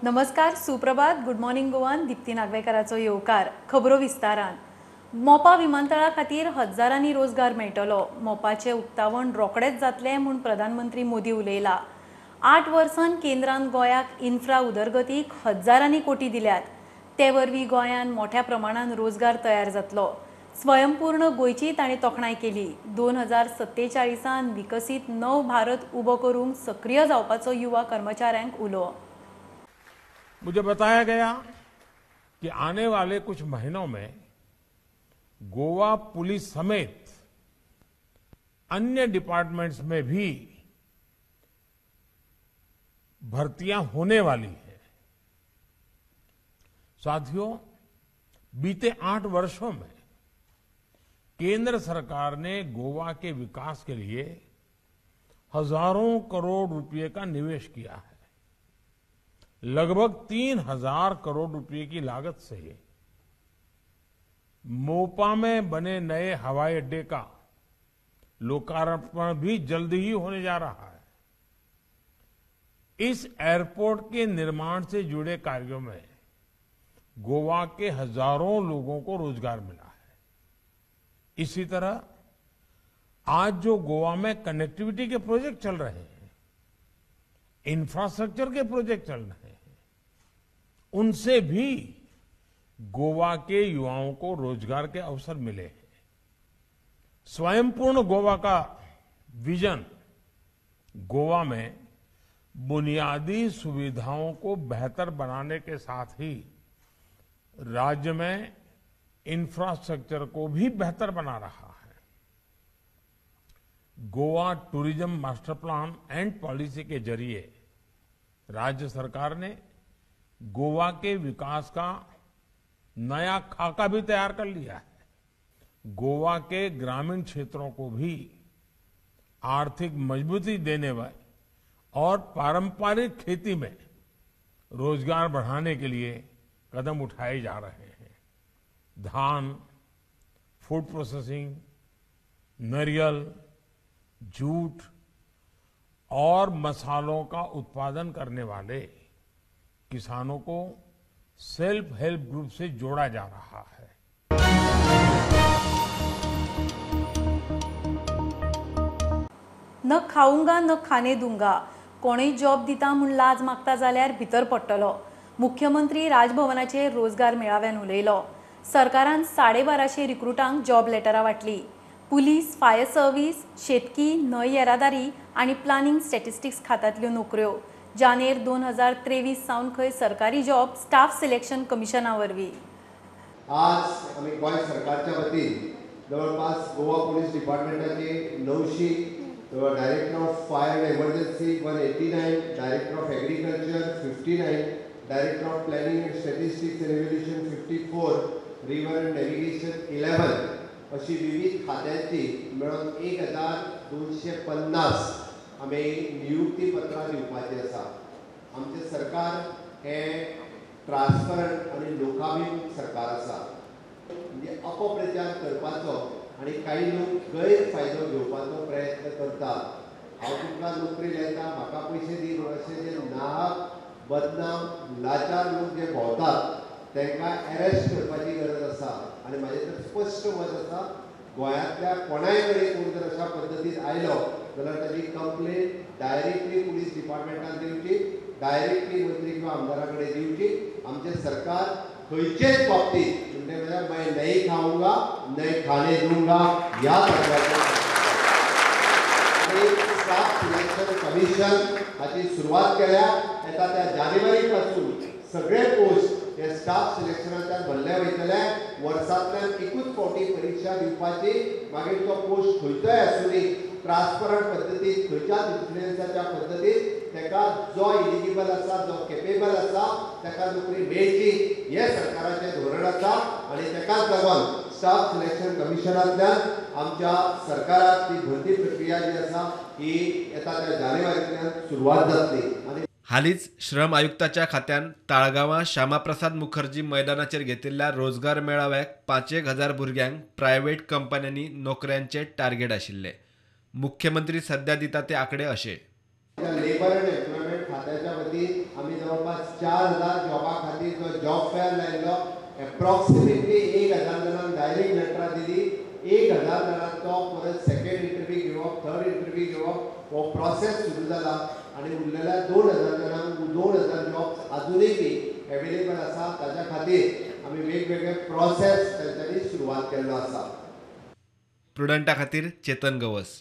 नमस्कार, सुप्रभात, good morning गोवान दीप्ती नागवेकराचो येवकार. खबरो विस्तारान. मोपा विमानतळा खातीर हजारांनी रोजगार मेळटलो. मोपाचें उक्तावण रोखडेंच जातलें म्हूण प्रधानमंत्री मोदी उलयला. 8 वर्सां केंद्रान गोंयाक इन्फ्रा उदरगतीक हजारांनी कोटी दिल्यात. ते वरवीं गोंयान मोठ्या प्रमाणान रोजगार तयार जातलो. स्वयंपूर्ण गोंयची ताणें तोखणाय केली. 2047 विकसीत नव भारत उबो करूंक सक्रिय जावपाचो युवा कर्मचाऱ्यांक उलो. मुझे बताया गया कि आने वाले कुछ महीनों में गोवा पुलिस समेत अन्य डिपार्टमेंट्स में भी भर्तियां होने वाली है। साथियों, बीते 8 वर्षों में केंद्र सरकार ने गोवा के विकास के लिए हजारों करोड़ रुपए का निवेश किया है। लगभग 3000 करोड़ रुपए की लागत से मोपा में बने नए हवाई अड्डे का लोकार्पण भी जल्द ही होने जा रहा है। इस एयरपोर्ट के निर्माण से जुड़े कार्यों में गोवा के हजारों लोगों को रोजगार मिला है। इसी तरह आज जो गोवा में कनेक्टिविटी के प्रोजेक्ट चल रहे हैं, इंफ्रास्ट्रक्चर के प्रोजेक्ट चल रहे हैं, उनसे भी गोवा के युवाओं को रोजगार के अवसर मिले हैं। स्वयंपूर्ण गोवा का विजन गोवा में बुनियादी सुविधाओं को बेहतर बनाने के साथ ही राज्य में इंफ्रास्ट्रक्चर को भी बेहतर बना रहा है। Goa tourism master plan and policy K जरिए राज्य सरकार ने गोवा के विकास का नया खाका भी तैयार कर लिया है। गोवा के ग्रामीण क्षेत्रों को भी आर्थिक मजबूती देने वाले और पारंपरिक खेती में रोजगार बढ़ाने के लिए कदम उठाए जा रहे हैं। धान, फूड प्रोसेसिंग, नारियल, जूट और मसालों का उत्पादन करने वाले किसानों को सेल्फ हेल्प ग्रुप से जोड़ा जा रहा है। न खाऊंगा न खाने दूंगा, कोणूय जॉब दिता म्हूण लाज मागता जाल्यार भितर पडटलो. मुख्यमंत्री राजभवनाचेर रोजगार मेळाव्यान उलयलो. सरकारान 1250 रिक्रुटांक जॉब लेटरां वांटली. पुलीस, फायर सर्वीस, शेतकी, न्हंय येरादारी आनी प्लानिंग स्टॅटिस्टिक्स खात्यांतल्यो नोकऱ्यो. जानेर 2023 सावन खंय सरकारी जॉब स्टाफ सिलेक्शन कमिशना वरवीं. आज आमी गोंय सरकारच्या वतीन जवळपास Goa police डिपार्टमेंटाचे 900, director of fire and emergency 189, director of agriculture 59, director of planning and statistics and evaluation 54, river and navigation 11 अशी विविध खात्यांची मेळून 1250 आमी नियुक्ती पत्रां दिवपाची आसा. आमचें सरकार हें ट्रान्सपरंट आनी लोकाभिमुख सरकार आसा. म्हणजे अपप्रचार करपाचो आनी कांय लोक गैरफायदो घेवपाचो प्रयत्न करतात. हांव तुमकां नोकरी लायता, म्हाका पयशे दी अशे जे नाहक बदनाम लाचार लोक जे भोंवतात तांकां एरेस्ट करपाची गरज आसा. आनी म्हाजें तर स्पश्ट मत आसा, गोंयांतल्या कोणाय कडेन कोण जर अशा पद्दतीन आयलो जाल्यार ताजी कंप्लेन डायरेक्टली पुलीस डिपार्टमेंटान दिवची, डायरेक्टली मंत्री किंवा आमदारा कडेन दिवची. आमचें सरकार खंयचेच बाबतींत म्हणजे म्हळ्यार मैं नहीं खाऊंगा नहीं खाने दूंगा ह्या तत्वाचेर आनी स्टाफ सिलेक्शन कमिशन हाची सुरवात केल्या. येता त्या जानेवारी पासून सगळे पोस्ट हे स्टाफ सिलेक्शनाच्यान भरले वयतले. वर्सांतल्यान एकूच फावटी परिक्षा दिवपाची, मागीर तो पोस्ट खंयचोय आसूं, ट्रान्सपरंट पद्दतीन खंयच्याच इन्फ्लुएन्साच्या पद्दतीन ताका जो इलिजिबल आसा, जो केपेबल आसा ताका नोकरी मेळची हें सरकाराचें धोरण आसा. आनी ताकाच लागून स्टाफ सिलेक्शन कमिशनांतल्यान आमच्या सरकाराक ती भरती प्रक्रिया जी आसा ही येता त्या जानेवारींतल्यान सुरवात जातली. आनी हालींच श्रम आयुक्ताच्या खात्यान ताळगांवां श्यामाप्रसाद मुखर्जी मैदानाचेर घेतिल्ल्या रोजगार मेळाव्याक 5,000 भुरग्यांक प्रायव्हेट कंपन्यांनी नोकऱ्यांचे टार्गेट आशिल्ले. मुख्यमंत्री सध्या दिता ते आकडे अशे. लेबर अँड एम्प्लॉयमेंट खात्याच्या वतीन आमी जवळपास 4000 जॉबा खातीर जो जॉब फेअर लायिल्लो एप्रॉक्सिमेटली 1000 जाणांक डायरेक्ट लेटरां दिली. 1000 जाणांचो परत सेकेंड इंटरव्यू घेवप, थर्ड इंटरव्यू घेवप हो प्रोसेस सुरू जाला आनी उरलेल्या 2000 जाणांक 2000 जॉब्स आजुनूय बी एवेलेबल आसा. ताच्या खातीर आमी वेगवेगळे प्रोसेस तांच्यांनी सुरवात केल्लो आसा. प्रुडंटा खातीर चेतन गवस.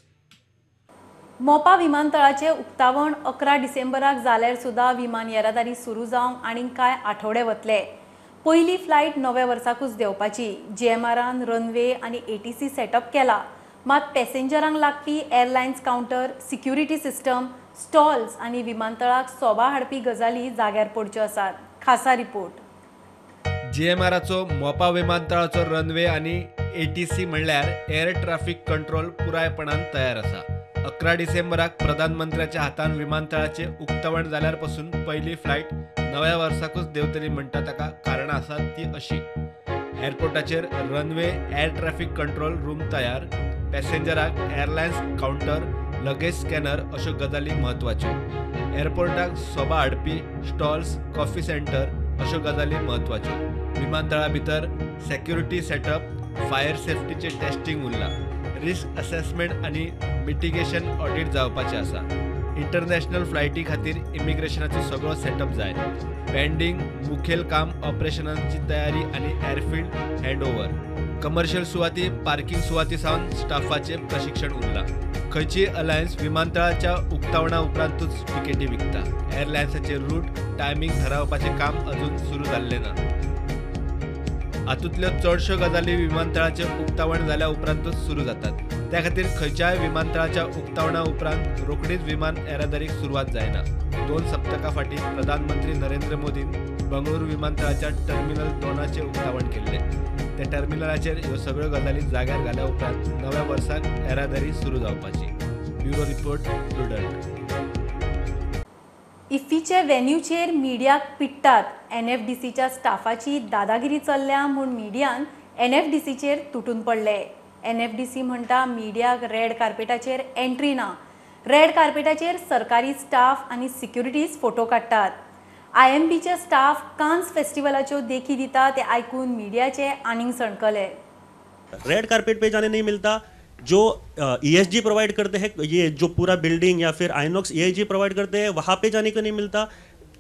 मोपा विमानतळाचे उक्तावण 11 डिसेंबराक जाल्यार सुद्दां विमान येरादारी सुरू जावंक आनीक कांय आठवडे वतले. पयली फ्लायट नव्या वर्साकूच देंवपाची. जीएमआरान रनवे आनी एटीसी सेटअप केला, मात पॅसेंजरांक लागपी airlines counter, security system, stalls आनी विमानतळाक सोबा हाडपी गजाली जाग्यार पडच्यो आसात. खासा रिपोर्ट. जीएमआराचो मोपा विमानतळाचो रनवे आनी एटीसी म्हणल्यार एअर ट्राफिक कंट्रोल पुरायपणान तयार आसा. 11 डिसेंबराक प्रधानमंत्र्याच्या हातान विमानतळाचे उक्तावण जाल्यार पसून पयली फ्लायट नव्या वर्साकूच देंवतली म्हणटा ताका कारणां आसात ती अशी. एअरपोर्टाचेर runway, air traffic control room तयार, पॅसेंजराक एअरलायन्स कावंटर, लगेज स्कॅनर अश्यो गजाली म्हत्वाच्यो. एअरपोर्टाक सोबा हाडपी स्टॉल्स, कॉफी सेंटर अश्यो गजाली म्हत्वाच्यो. विमानतळा भितर सेक्युरिटी सेटअप, फायर सेफ्टीचे टेस्टिंग उरला, रिस्क असेसमेंट आनी मिटिगेशन ऑडिट जावपाचें आसा. इंटरनॅशनल फ्लायटी खातीर इमिग्रेशनाचो सगळो सेटअप जाय. पेंडींग मुखेल काम ऑपरेशनाची तयारी आनी एअरफिल्ड हँडओव्हर. कमर्शियल सुवाती, पार्किंग सुवाती सावन स्टाफाचें प्रशिक्षण उरलां. खंयचीय अलायन्स विमानतळाच्या उक्तावणा उपरांतूच तिकेटी विकता. एअरलायन्साचे रूट, टायमींग थारावपाचें काम अजून सुरू जाल्लें ना. हातूंतल्यो चडश्यो गजाली विमानतळाचें उक्तावण जाल्या उपरांतूच सुरू जातात. त्या खातीर खंयच्याय विमानतळाच्या उक्तावणा उपरांत रोखडीच विमान येरादारीक सुरवात जायना. 2 सप्तकां फाटीं प्रधानमंत्री नरेंद्र मोदीन बंगळुरू विमानतळाच्या टर्मिनल 2 उक्तावण केल्लें. त्या टर्मिनलाचेर ह्यो सगळ्यो गजाली जाग्यार घाल्या उपरांत नव्या वर्साक येरादारी सुरू जावपाची. Bureau report, Prudent. इफ्फीचे व्हेन्यूचेर मिडियाक पिडटात. एनएफडीसीच्या स्टाफाची दादागिरी चल्ल्या म्हूण मिडियान एनएफडीसीचेर तुटून पडले. एनएफडीसी म्हणटा मिडियाक रेड कार्पेटाचेर एंट्री ना. रेड कार्पेटाचेर सरकारी स्टाफ आनी सिक्युरिटीज फोटो काडटात. आयएमबीचे स्टाफ कान्स फेस्टिवलाच्यो देखी दिता ते आयकून मिडियाचे आनीक सणकले. रेड कार्पेट पे जाने नहीं मिलता. जो ESG provide करते हैं, ये जो पूरा बिल्डिंग या फिर आइनॉक्स ESG provide करते हैं, वहाँ पे जाने को नहीं मिलता.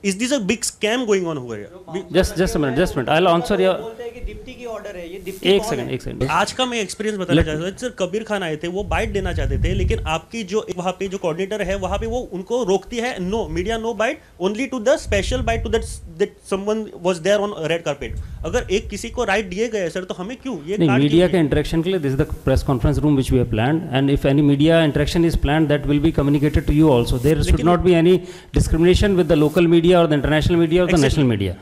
Is this a big scam going on over here? Just a minute, I will answer your. बोलते हैं कि दीप्ति की ऑर्डर है ये. दीप्ति एक सेकंड. आज का मैं एक्सपीरियंस बताना चाहता हूँ सर. कबीर खान आए थे, वो बाइट देना चाहते थे, लेकिन आपकी जो वहाँ पे जो कोऑर्डिनेटर है वहाँ पे वो उनको रोकती है. No media, no bite, only to the special bite to that someone was there on red carpet. अगर एक किसी को राइट दिए गए सर, तो हमें क्यों ये मीडिया के इंटरेक्शन के लिए this is the press conference room which we have planned, and if any media interaction is planned that will be communicated to you also. There should not be any discrimination with the local media or the international media or the national media.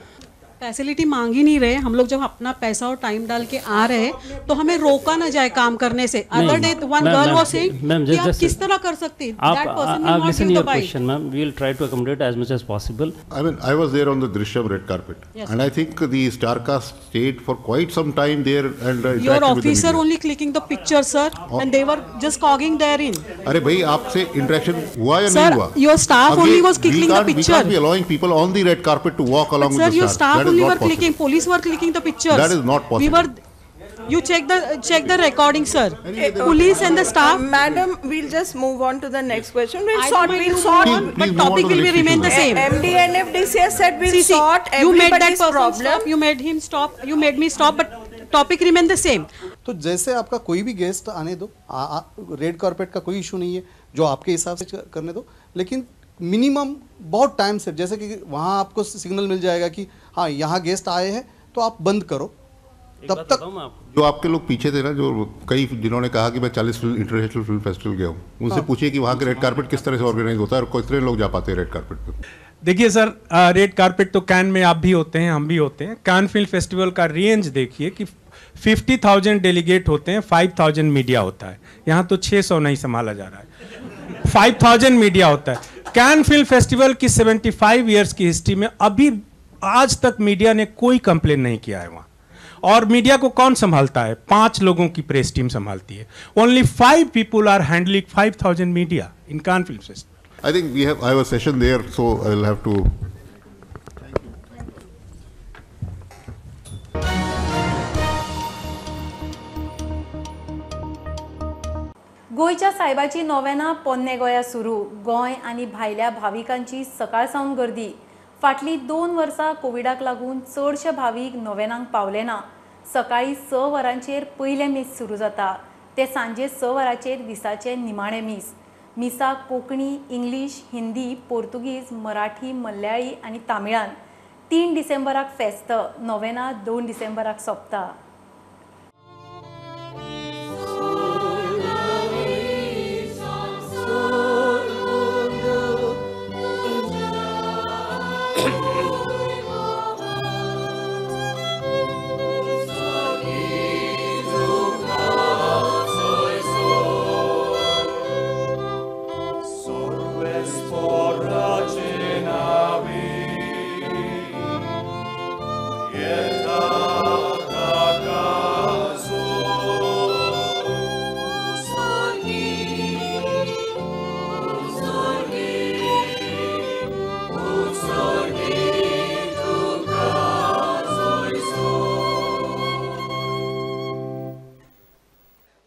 Facility मांग ही नहीं रहे हम लोग. जब अपना पैसा और time डाल K आ रहे हैं तो हमें रोका ना जाए काम करने से. Other day one girl was saying कि आप किस तरह कर सकते हैं. That person will not give the bite. Ma'am, we will try to accommodate as much as possible. I mean, I was there on the Drishyam red carpet, and I think the star cast stayed for quite some time there and your officer only clicking the picture sir, and they were just cogging there in. अरे भाई, आपसे interaction हुआ या नहीं हुआ? Your staff only was clicking the picture. We can't be allowing people on the red carpet to walk along with the star. Only were clicking, police were clicking the pictures. That is not possible. We were, you check the recording, sir. Police and the staff. Madam, we'll just move on to the next question. We'll sort. We'll sort. But topic will be remain the same. MD NFDC has said we'll sort everybody's problem. Stop, you made him stop. You made me stop, but topic remain the same. तो जैसे आपका कोई भी guest आने दो, red carpet का कोई issue नहीं है, जो आपके हिसाब से करने दो, लेकिन मिनिमम बहुत टाइम से, जैसे कि वहाँ आपको सिग्नल मिल जाएगा कि हाँ यहाँ गेस्ट आए हैं तो आप बंद करो. तब तक जो आपके लोग पीछे थे ना, जो कई जिन्होंने कहा कि मैं 40 इंटरनेशनल फिल्म फेस्टिवल गया हूँ, उनसे पूछिए कि वहाँ के रेड कार्पेट किस तरह से ऑर्गेनाइज होता है और कितने लोग जा पाते हैं रेड कार्पेट पर. देखिए सर, रेड कार्पेट तो can में आप भी होते हैं, हम भी होते हैं. कान फिल्म फेस्टिवल का रेंज देखिए कि 50,000 डेलीगेट होते हैं, 5,000 मीडिया होता है. यहाँ तो 600 नहीं संभाला जा रहा है, 5,000 मीडिया होता है. कान फिल्म फेस्टिवल की 75 इयर्स की हिस्ट्री में अभी आज तक मीडिया ने कोई कंप्लेन नहीं किया है वहाँ. और मीडिया को कौन संभालता है? 5 लोगों की प्रेस टीम संभालती है. Only 5 people are handling 5,000 media in Cannes film festival. I think we have, I have a session there, so I will have to. गोंयच्या सायबाची नोवेना पोन्ने गोंया सुरू. गोंय आनी भायल्या भाविकांची सकाळ सावन गर्दी. फाटलीं 2 वर्सां कोविडाक लागून चडशे भावीक नोवेनांक पावले ना. सकाळी 6 वरांचेर पयलें मीस सुरू जाता ते सांजे 6 वरांचेर दिसाचें निमाणें मीस. मिसाक कोंकणी, इंग्लीश, हिंदी, पोर्तुगीज, मराठी, मल्याळी आनी तामिळान. 3 डिसेंबराक फेस्त, नोवेना 2 डिसेंबराक सोंपता.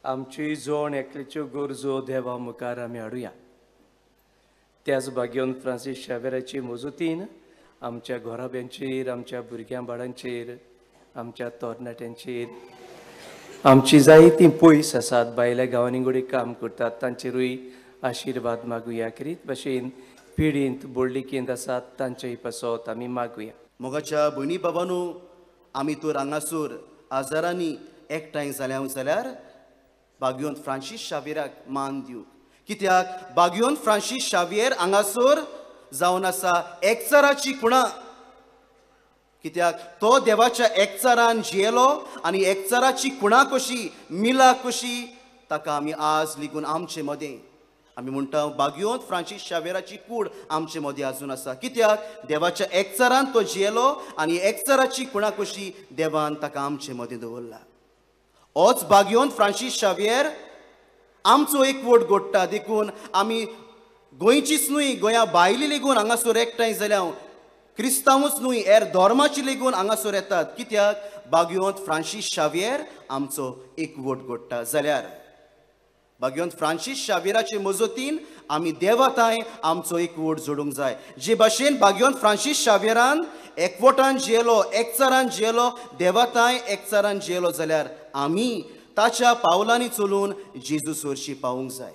आमची जोण एकल्याच्यो गरजो देवा मुखार आमी हाडुया. त्याच भाग्योन फ्रांसीस शावेराची मजुतीन आमच्या घोराब्यांचेर, आमच्या भुरग्यां बाळांचेर, आमच्या तरणाट्यांचेर, आमची जायतीं पयस आसात भायल्या गांवांनी घडये काम करतात तांचेरूय आशिर्वाद मागुया. करीत भाशेन पिडींत बोडलिकेंत आसात तांचेय पासत आमी मागुया. मोगाच्या भयणी बाबानू, आमी तर हांगासर आजारांनी एकठांय जाल्या जाल्यार बाग्योन फ्रांसीस शावेराक मान दिवंक. कित्याक बाग्योन फ्रांसीस शावियर हांगासर जावन आसा एकचाराची खुणा. कित्याक तो देवाच्या एकचारान जियेलो आनी एकचाराची खुणा कशी, मिला कशी ताका आमी आज लिगून आमचे मदें आमी म्हणटा बाग्योन फ्रांसीस शावेराची कूड आमचे मदें आजून आसा. कित्याक देवाच्या एकचारान तो जियेलो आनी एकचाराची खुणा कशी देवान ताका आमचे मदें दवरला. होच बाग्योन फ्रांसीस शावियर आमचो एकवट गोडटा. देखून आमी गोंयचीच न्हय, गोंया भायली लेगून हांगासर एकठांय जाल्या, क्रिस्तांवूच न्हय हेर धर्माची लेगून हांगासर येतात. कित्याक बाग्योन फ्रांसीस शावियर आमचो एकवट गोडटा. जाल्यार बाग्योन फ्रांसीस शावियराचे मजतीन आमी देवाताय आमचो एकवट जोडूंक जाय. जे भाशेन बाग्योन फ्रांसीस शावियरान एकवटान जियेलो, एकचारान जियेलो, देवाताय एकचारान जियेलो, जाल्यार आमी ताच्या पावलांनी चलून जेजू सोरशी पावूंक जाय.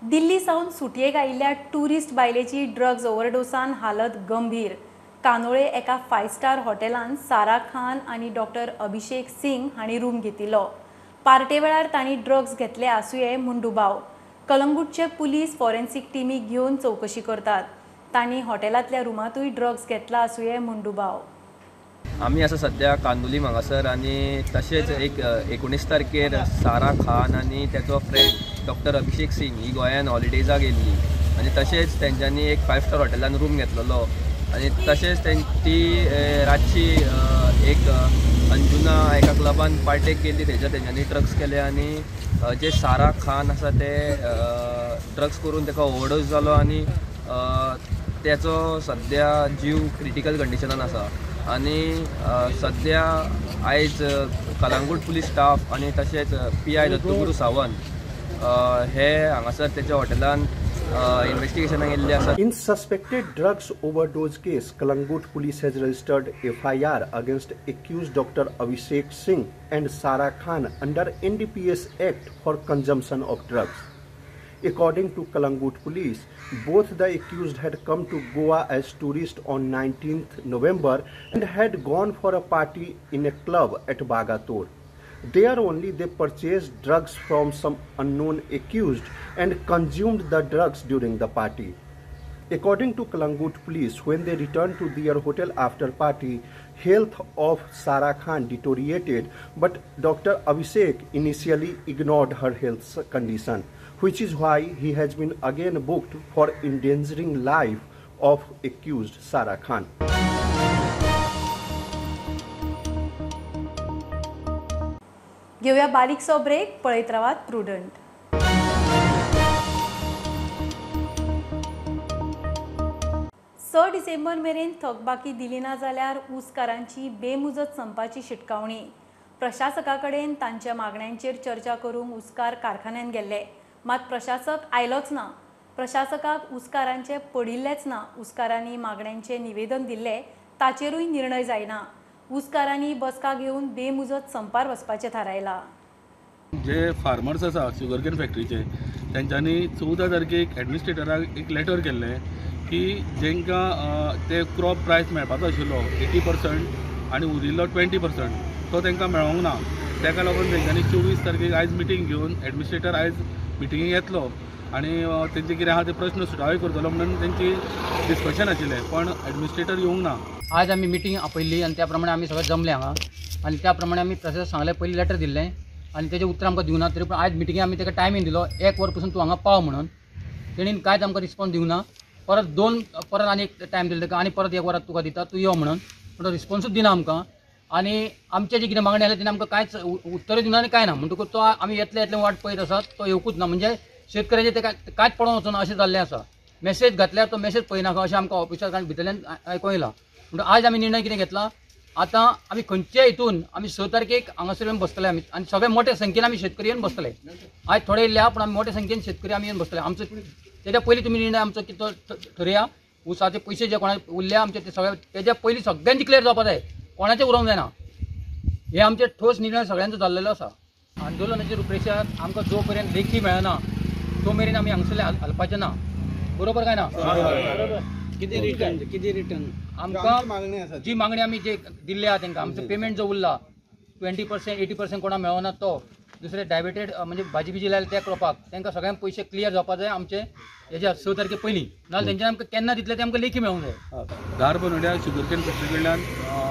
दिल्ली सावन सुटयेक आयिल्ल्या टुरिस्ट बायलेची ड्रग्ज ओव्हरडोसान हालत गंभीर. कानोळे एका 5 स्टार हॉटेलान सारा खान आनी डॉक्टर अभिषेक सिंग हांणी रूम घेतिल्लो. पार्टे वेळार तांणी ड्रग्ज घेतले आसुये म्हूण दुबाव. कलंगूटचे पुलीस फॉरेन्सिक टिमीक घेवन चवकशी करतात. तांणी हॉटेलांतल्या रुमांतूय ड्रग्ज घेतला आसुये म्हूण दुबाव. आमी आसा सद्या कांदोलीम हांगासर आनी तशेंच एक 19 तारखेर सारा खान आनी तेचो फ्रेंड डॉक्टर अभिषेक सिंग ही गोंयान हॉलिडेजाक येयल्ली आनी तशेंच तेंच्यांनी एक 5 स्टार हॉटेलान रूम घेतलेलो आनी तशेंच ती रातची एक अंजुना एका क्लबान पार्टेक गेल्ली, थंयसर तेंच्यांनी ड्रग्स केले आनी जे सारा खान आसा ते ड्रग्स करून ताका ओवरडोज जालो आनी तेचो सद्या जीव क्रिटिकल कंडिशनान आसा. आनी सद्या आयज कलंगूट पुलीस स्टाफ आनी तशेंच PI Dattaguru Sawant हे हांगासर तेच्या हॉटेलान इन्वेस्टिगेशनाक येयल्ले आसा. In suspected drugs overdose case, Calangute police has registered FIR against accused Dr. Abhishek Singh and Sara Khan under NDPS Act for consumption of drugs. According to Calangute police, both the accused had come to Goa as tourists on 19th November and had gone for a party in a club at Bagator. There only they purchased drugs from some unknown accused and consumed the drugs during the party. According to Calangute police, when they returned to their hotel after party, health of Sara Khan deteriorated, but Dr. Abhishek initially ignored her health condition, which is why he has been again booked for endangering life of accused Sara Khan. घेऊया बारीकसो break, पळयत रावात prudent. 6 डिसेंबर मेरेन थकबाकी दिली ना जाल्यार ऊसकारांची बेमुजत संपाची शिटकावणी. प्रशासका कडेन तांच्या मागण्यांचेर चर्चा करूंक ऊसकार कारखान्यान गेल्ले, मात प्रशासक आयलोच ना. प्रशासकाक ऊसकारांचे पडिल्लेच ना. ऊसकारांनी मागण्यांचे निवेदन दिल्ले, ताचेरूय निर्णय जायना. ऊसकारांनी बसका घेवन बेमुजत संपार वचपाचें थारायलां. जे फार्मर्स आसा शुगरकेन फॅक्टरीचे तेंच्यांनी 14 तारखेक एडमिनिस्ट्रेटराक एक लेटर केल्लें की जेंकां ते क्रॉप प्रायस मेळपाचो आशिल्लो 80% आनी उरिल्लो 20% तो तांकां मेळोंक ना. ताका लागून तेंच्यांनी 24 तारखेक आयज मिटींग घेवन एडमिनिस्ट्रेटर आयज मिटिंगेक येतलो आनी तेंचे कितें आहा ते प्रश्न सुटावे करतलो म्हणून तेंची डिस्कशन आशिल्लें, पण एडमिनिस्ट्रेटर येवंक ना. आज आमी मिटींग आपयल्ली आनी त्या प्रमाणे आमी सगळे जमले हांगा आनी त्या प्रमाणे आमी प्रशासक सांगलें, पयलीं लेटर दिल्लें आनी तेजें उतर आमकां दिवना. तरी पूण आयज मिटिंगे आमी ताका टायमींग दिलो 1 वर पसून तूं हांगा पाव म्हणून, तेणीन कांयच आमकां रिस्पॉन्स दिवना. परत परत आनी एक टायम दिलो ताका आनी परत 1 वरात तुका दिता तूं यो म्हणून, पूण तो रिस्पॉन्सूच दिना आमकां. आनी आमचे जे कितें मागणी आसली तेणें आमकां कांयच उत्तरूय दिवना आनी कांय ना. म्हणटकूच तो आमी येतले येतले वाट पळयत आसात, तो येवकूच ना. म्हणजे शेतकऱ्याचें ते कांयच पडोन वचना अशें जाल्लें आसा. मॅसेज घातल्यार तो मॅसेज पळयनाका अशें आमकां ऑफिसर भितरल्यान आयकूंक येयलां. म्हणटकूच आज आमी निर्णय कितें घेतला, आतां आमी खंयच्याय हितून आमी 6 तारखेक हांगासर येवन बसतले आमी आनी सगळे मोठ्या संख्येन आमी शेतकरी येवन बसतले. आयज थोडे येयल्या पूण आमी मोठ्या संख्येन शेतकरी आमी येवन बसतले. आमचो तेज्या पयलीं तुमी निर्णय आमचो कितें थरया, ऊसाचे पयशे जे कोणाक उरल्या आमचे ते सगळे तेज्या पयलीं सगळ्यांचे क्लियर जावपा जाय, कोणाचें उरोवंक जायना. हे आमचे ठोस निर्णय सगळ्यांचो जाल्लेलो आसा. आंदोलनाचे रुपरेशात आमकां जो पर्यंत लेखी मेळना तो मेरेन आमी हांगसरले हालपाचें ना. बरोबर काय ना? कितें रिटर्न, कितें रिटर्न आमकां जी मागणी आमी जे दिल्ली आहा तांकां, आमचो पेमेंट जो उरला 20% 80% कोणाक मेळना तो, दुसरे डायवेटेड म्हणजे भाजी बिजी लायल्या त्या क्रॉपाक तांकां सगळ्यांक पयशे क्लियर जावपा जाय आमचे हेज्या 6 तारखे पयलीं, नाजाल्यार तेंच्यान आमकां केन्ना दितले ते आमकां लेखी मेळूंक जाय. धारबनोड्या शुगरकेन फॅक्टरी कडल्यान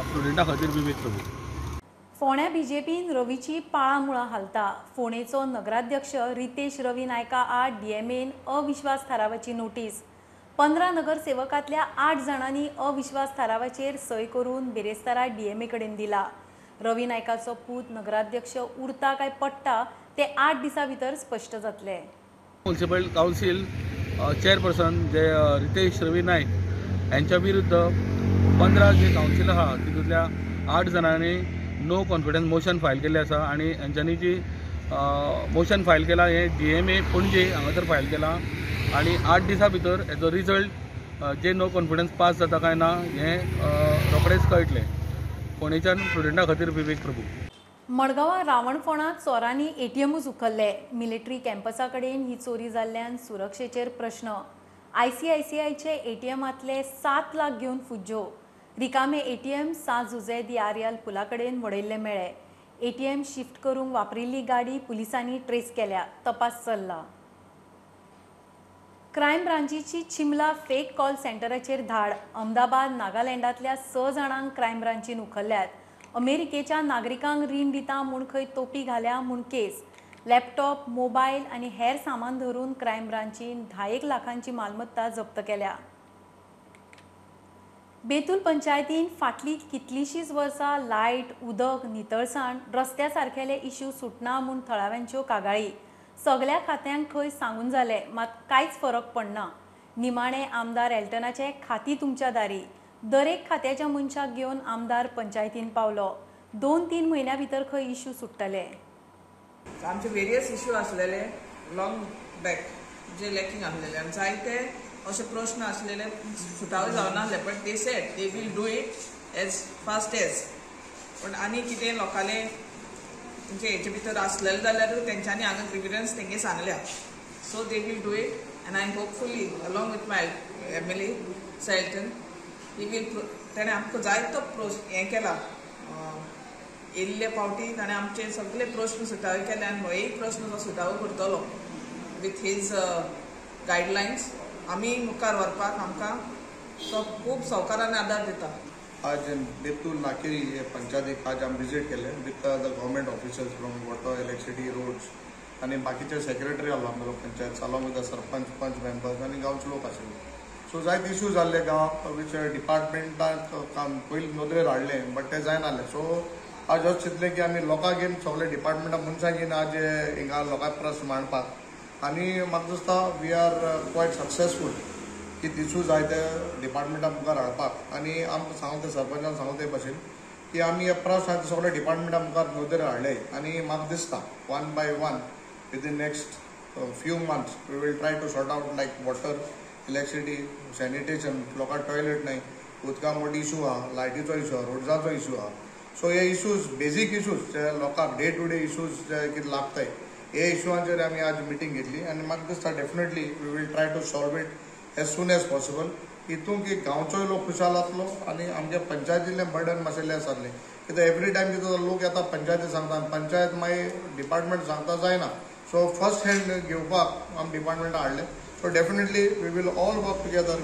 स्टुडंटा खातीर विवेक प्रभू. फोंड्या बीजेपीन रवीची पाळां मुळां हालता. फोंडेचो नगराध्यक्ष रितेश रवी नायका आड डीएमएन अविश्वास थारावाची नोटीस. 15 नगरसेवकांतल्या 8 जाणांनी अविश्वास थारावाचेर सय करून बिरेस्तारा डीएमए कडेन दिला. रवी नायकाचो पूत नगराध्यक्ष उरता काय पडटा ते 8 दिसां भितर स्पश्ट जातले. म्युनिसिपल कावन्सील चेअरपर्सन जे रितेश रवी नायक यांच्या विरुद्ध 15 जे कावन्सील आहा तितूंतल्या 8 जाणांनी नो कॉन्फिडन्स मोशन फायल केल्लें आसा आनी हेंच्यांनी जी मोशन फायल केलां हें डीएमए पणजे हांगासर फायल केलां आनी 8 दिसां भितर हेजो रिजल्ट जे नो कॉन्फिडन्स पास जाता काय ना हें रोखडेंच कळटलें. फोंडेच्यान स्टुडंटा खातीर विवेक प्रभू. मडगांवां रावणफोंडांत चोरांनी एटीएमूच उखल्ले. मिलिटरी कॅम्पसा कडेन ही चोरी जाल्ल्यान सुरक्षेचेर प्रश्न. आयसीआयसीआयचे एटीएमांतले 7 लाख घेवन फुज्जो. रिकामे एटीएम सां जुझे दी आर्याल पुला कडेन वडयल्ले मेळ्ळे. एटीएम शिफ्ट करूंक वापरिल्ली गाडी पुलिसांनी ट्रेस केल्या. तपास चल्ला. क्रायम ब्रांचीची चिमला फेक कॉल सेंटराचेर धाड. अहमदाबाद नागालँडांतल्या 6 जाणांक क्रायम ब्रांचीन उखल्ल्यात. अमेरिकेच्या नागरिकांक रीण दिता म्हूण खंय तोपी घाल्या म्हूण केस. लॅपटॉप, मोबायल आनी हेर सामान धरून क्रायम ब्रांचीन 10 लाखांची मालमत्ता जप्त केल्या. बेतूल पंचायतीन फाटलीं कितलींशींच वर्सां लायट, उदक, नितळसाण, रस्त्या सारकेले इश्यू सुटना म्हूण थळाव्यांच्यो कागाळी. सगल्या खात्यांक खंय सांगून जालें, मात कांयच फरक पडना. निमाणे आमदार एल्टनाचे खाती तुमच्या दारी. दरेक खात्याच्या मनशाक घेवन आमदार पंचायतीन पावलो. 2-3 म्हयन्या भितर खंय इश्यू सुट्टले. आमचे वेरियस इश्यू आसलेले लॉंग बॅक जे लॅकिंग आसलेले आनी जायते अशे प्रश्न आसलेले सुटावे जावनासले, but they said they will do it as fast as. पण आनी कितें लोकांले म्हणजे हेचे भितर आसलेले जाल्यार तेंच्यांनी हांगा ग्रिवियन्स तेंगे सांगल्या, so they will do it and I hopefully along with my MLA Elton he will. तेणें आमकां जायतो हें केला येयल्ले फावटी ताणें आमचे सगळे प्रश्न सुटावे केले आनी होय प्रश्न तो सुटावो करतलो विथ his guidelines. आमी मुखार व्हरपाक आमकां तो खूब सवकारान आदार दिता. आज बेतूल नाकेरी हे पंचायतीक आज आमी विजीट केले with the government officers from water, electricity, roads आनी बाकीचे सेक्रेटरी आसलो आमगेलो panchayat along with the sarpanch, panch members आनी गांवचे लोक आशिल्ले. सो जायते इश्यू जाल्ले गांवाक which डिपार्टमेंटाक काम पयलीं नदरेर हाडलें बट ते जायनासलें. सो आज अशें चिंतलें की आमी लोकांक घेवन सगळे डिपार्टमेंटा मनशां घेवन आज हिंगा लोकांक प्रश्न मांडपाक आनी म्हाका दिसता we are quite successful. की इशूज आहाय ते डिपार्टमेंटा मुखार हाडपाक आनी आमकां सांगता सरपंचान सांगता ते भाशेन की आमी हे प्रश्न आहाय ते सगळे डिपार्टमेंटा मुखार नदर हाडले आनी म्हाका दिसता one by one within next few months we will try to sort out like water, electricity, sanitation. लोकांक टॉयलेट नाही, उदका मोठो इशू आहा, लायटीचो इशू आहा, रोड्साचो इशू आहा. सो हे इशूज बेजीक इशूज जे लोकांक डे टू डे इशूज जे कितें लागताय हे इशूआंचेर आमी आज मिटींग घेतली आनी म्हाका दिसता definitely we will try to solve it as soon as possible. हितून की गांवचोय लोक खुशाल जातलो आनी आमच्या पंचायतीलें बर्डन मातशें लेस जातलें. कित्याक एवरी टायम कितें लोक येता पंचायती सांगता आनी पंचायत मागीर डिपार्टमेंट सांगता जायना. सो फर्स्ट हँड घेवपाक आमी डिपार्टमेंटाक हाडलें. So definitely we will all work together.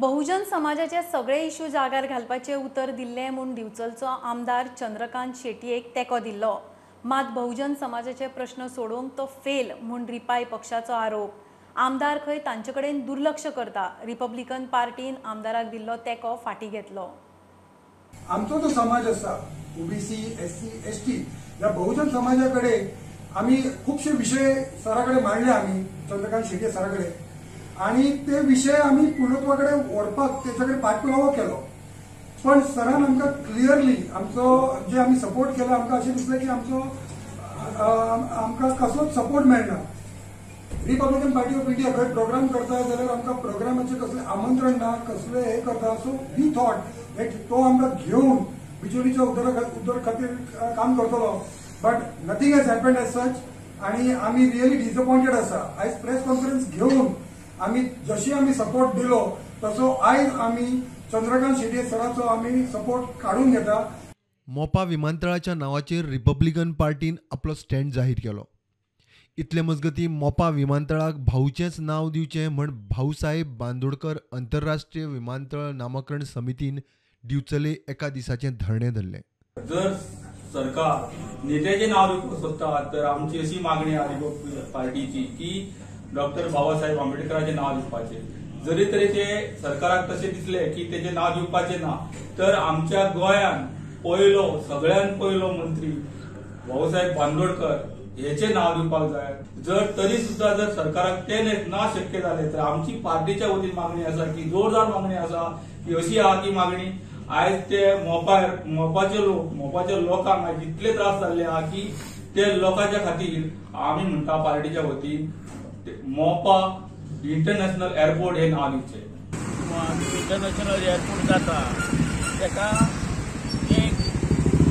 Bahujan समाजाचे सगळे इश्यू जागार घालपाचे उतर दिल्ले म्हूण दिवचलचो आमदार चंद्रकांत शेटयेक तेंको दिल्लो. मात बहुजन समाजाचे प्रश्न सोडोवंक तो फेल म्हूण रिपाय पक्षाचो आरोप. आमदार खंय तांचे कडेन दुर्लक्ष करता. रिपब्लिकन पार्टीन आमदाराक दिल्लो तेंको फाटीं घेतलो. आमचो जो समाज आसा ओबीसी, एससी, एसटी ह्या बहुजन समाजा कडेन आमी खुबशे विशय सरा कडेन मांडले आमी चंद्रकांत शेट्ये सरा कडेन आनी ते विशय आमी पूर्णत्वा कडेन व्हरपाक तेच्या कडेन पाठपुरावो केलो. पण सरान आमकां क्लियरली आमचो जे आमी सपोर्ट केला आमकां अशें दिसलें की आमचो आमकां कसलोच सपोर्ट मेळना. रिपब्लिकन पार्टी ऑफ इंडिया खंय प्रोग्राम करता जाल्यार आमकां प्रोग्रामाचें कसलें आमंत्रण ना, कसलें हें करता. सो we thought that तो आमकां घेवन बिचोलीच्या उदर खातीर काम करतलो, but nothing has happened as such आनी आमी रियली डिसअपॉयंटेड आसा. आयज प्रेस कॉन्फरन्स घेवन आमी जशी आमी सपोर्ट दिलो तसो आयज आमी चंद्रकांत शेट्ये सराचो आमी सपोर्ट काडून घेता. मोपा विमानतळाच्या नांवाचेर रिपब्लिकन पार्टीन आपलो स्टँड जाहीर केलो. इतले मजगतीं मोपा विमानतळाक भाऊचेंच नांव दिवचें म्हण भाऊसाहेब बांदोडकर आंतरराष्ट्रीय विमानतळ नामकरण समितीन दिवचले एका दिसाचें धरणें धरलें. जर सरकार नेत्याचें नांव दिवपाक सोदता तर आमची अशी मागणी आहा रिपब्लिकन पार्टीची की डॉक्टर बाबासाहेब आंबेडकराचें नांव दिवपाचें. जरी तरी ते सरकाराक तशें दिसलें की तेजें नांव दिवपाचें ना तर आमच्या गोंयान पयलो सगळ्यान पयलो मंत्री भाऊसाहेब बांदोडकर हेचें नांव दिवपाक जाय. जर तरी सुद्दां जर सरकाराक तें ना शक्य जालें तर आमची पार्टीच्या वतीन मागणी आसा की जोरदार मागणी आसा की अशी आहा की मागणी आयज ते मोपाचे लोक मोपाच्या लोकांक आयज इतले त्रास जाल्ले आहा की ते लोकांच्या खातीर आमी म्हणटा पार्टीच्या वतीन मोपा इंटरनॅशनल एअरपोर्ट हे नांव दिवचें. इंटरनॅशनल एअरपोर्ट जाता ताका एक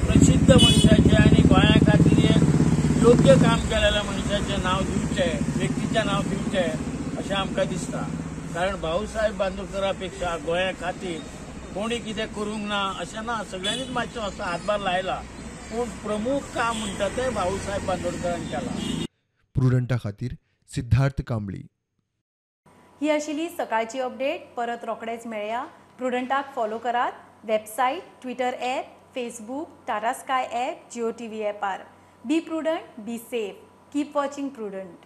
प्रसिद्ध मनशाचें आनी गोंया खातीर एक योग्य काम केलेल्या मनशाचें नांव दिवचें, व्यक्तीचें नांव दिवचें अशें आमकां दिसता. कारण भाऊसाहेब बांदोडकरा पेक्षा गोंया खातीर कोणी कितें करूंक ना अशें ना, सगळ्यांनीच मातसो असो हातभार लायला, पूण प्रमुख काम म्हणटा तें भाऊसाहेब बांदोडकरान केलां. प्रुडंटा खातीर सिद्धार्थ कांबळी. ही आशिल्ली सकाळची अपडेट. परत रोखडेच मेळया. प्रुडंटाक फॉलो करात website, Twitter app, Facebook, Tata Sky app, Jio TV ॲपार. Be prudent, be safe, keep watching Prudent.